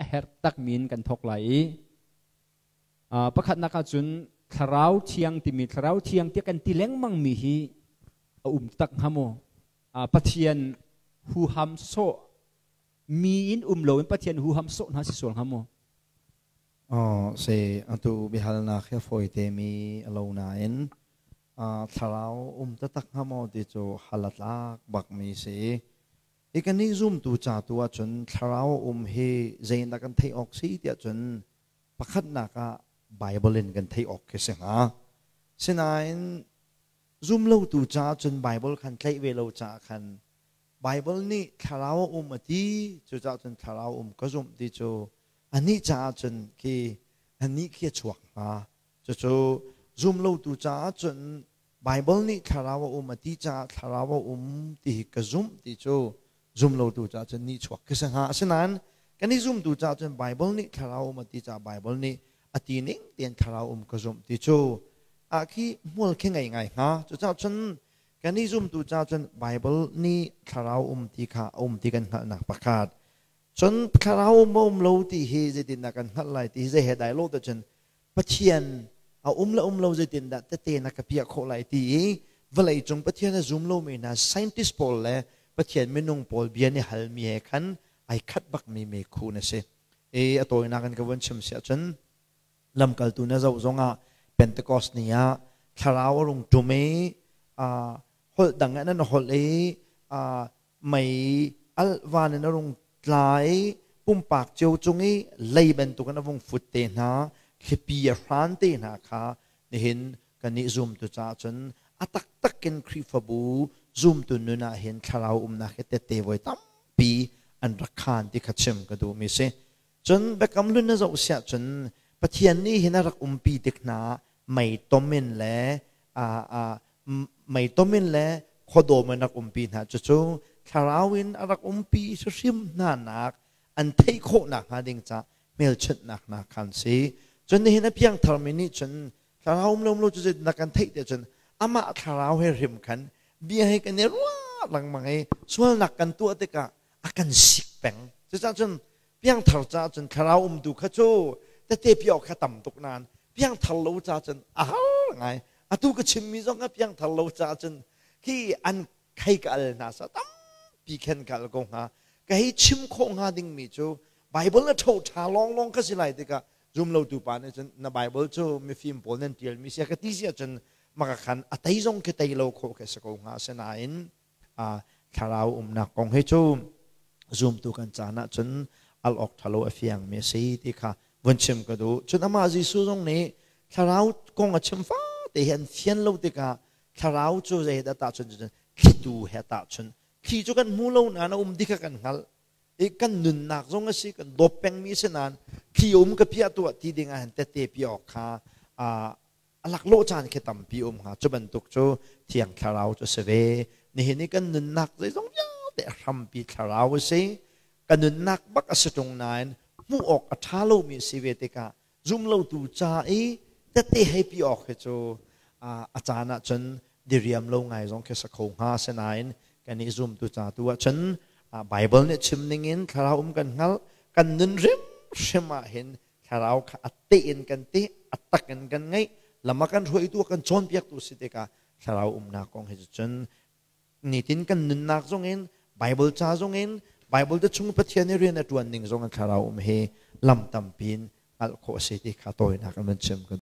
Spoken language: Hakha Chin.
a herh takmi in kan thawk lai i pakhatnak ahcun thlarau thiang timi thlarau thiang tiah kan ti lengmangmi hi a um tak hnga maw? Pathian huham sawh mi in um loin Pathian huham sawh hna si sual hnga maw? Se atu biahalnak hi a fawite mi a lo nain thlarau um taktak hnga maw ti cu hal a tlak bakmi si. Hi kannih zumtu ca tu ahcun thlarau um hi zeidah kan theih awk si tiah cun pakhatnak ah Bible in kan theih awk khi si hnga. Sinain zumlotu caah cun Bible khan tlaih ve lo caah khan Bible nih thlarau a um a ti, cucaah cun thlarau um ka zumh ti cu anih caah cun khi anih khi a chuak hnga. Cucu zumlotu caah cun Bible nih thlarau a um a ti caah thlarau a um ti hi ka zumh ti cu zumlotu caah cun nihchuak khi si hnga. Asinain kan i zumtu caah cun Bible nih thlarau um a ti caah Bible nih a ti ning tein thlarau um ka zumh ti cu ah khi hmual khi ngei ngai hnga. Cucaah cun kan i zumtu caah cun Bible nih thlarau um ti kha a um ti kan hngalhnak pakhat. Cun thlarau um a um lo ti hi zeitindah kan hngalh lai ti hi zei he dai lo te cun Pathian a um le um lo zeitindah tete na ka piah khawh lai ti i vawlei cung Pathian a zum lomi hna scientist pawl le Pathian minung pawl bia nih halmi he khan ai khat bakmi meikhu na si. E a tawinak in ka vun chim si ahcun lamkaltu na zoh zongah Pentecost ni ah thlarau a rung ṭum i holh dang in an holh i mei alh van in a rung tla i pumpak cio cung i lei bantukin a vung fut te hna, thlipi a hran te hna kha nihin kannih zumtu caah cun a taktak in Khrihfabu zumtu nun ah hin thlarau umnak hi tette voi tampi an rak khaan ti kha chim ka duhmi si. Cun Biakam Hlun na zoh siah cun Pathian nih hin a rak umpi tik hna mei tom in le mei tom in le khuadawm in rak umpi hna. Cucu thlarau in a rak umpi hrim hna nak an theih khawhnak hnga ding ca hmelchunhnak hna khan si. Cun nihin a piangtharmi nih cun thlarau um lo um lo cu zeitindah kan theih tiah cun amah thlarau he hrim khan bia he kan i ruah lengmang i sualnak kan tuah tikah a kan sik peng. Cucaah cun piangthar caah cun thlarau umtu kha cu tete pi awk kha tam tuk nain piangthar lo caah cun a har ngai. Atu ka chimmi zong kha piangthar lo caah cun khi an khei ka al hna sa tampi khen ka al ko hnga. Ka hei chim khawh hnga dingmi cu Bible na tho ṭha lawnglawng ka si lai tikah zumlotu pa nih cun na Bible cu mifim pawl nan ṭialmi sia ka ti si ahcun maka khan a tei zong khi tei lo khawh khi si ko hnga. Asinain thlarau umnak kong hi cu zumtu kan caan ahcun al awk ṭhalo a fiangmi a si ti kha vun chim ka duh. Cun amah Jesuh zong nih thlarau kong a chim fate hi an fian lo tikah thlarau cu zei dah tahchun cun thlitu he tahchun. Thli cu kan hmu lo nain a um ti kha kan hngalh i kan nunnak zong a si, kan dawp pengmi si nain thli um ka piah tuah ti ding ah hin tette pi awk kha a laklawh caan khi tampi um hnga. Cu bantuk cu Thiang Thlarau cu a si ve. Nihin i kan nunnak zeizong vialte a hrampi thlarau a si. Ka nunnak bak a si ṭung nain hmuh awk a ṭha lomi a si ve tikah zumlotu ca i tette hei pi awk hi cu a caan ahcun diriam lo ngai zong khi sa kho hnga. Asinain kan i zumtu ca tu ahcun Bible nih chim ningin thlarau um kan hngalh, kan nun hrimhrim ah hin thlarau kha a teh in kan teh, a tak in kan ngeih, lam a kan hruaitu, a kan cawnpiaktu si tikah thlarau umnak kong hi cun nitin kan nunnak zong in, Bible ca zong in, Bible te chung Pathian i rian a ṭuan ning zong in thlarau um hi lam tampi in hngalh khawh a si ti kha tawinak in van chim ka.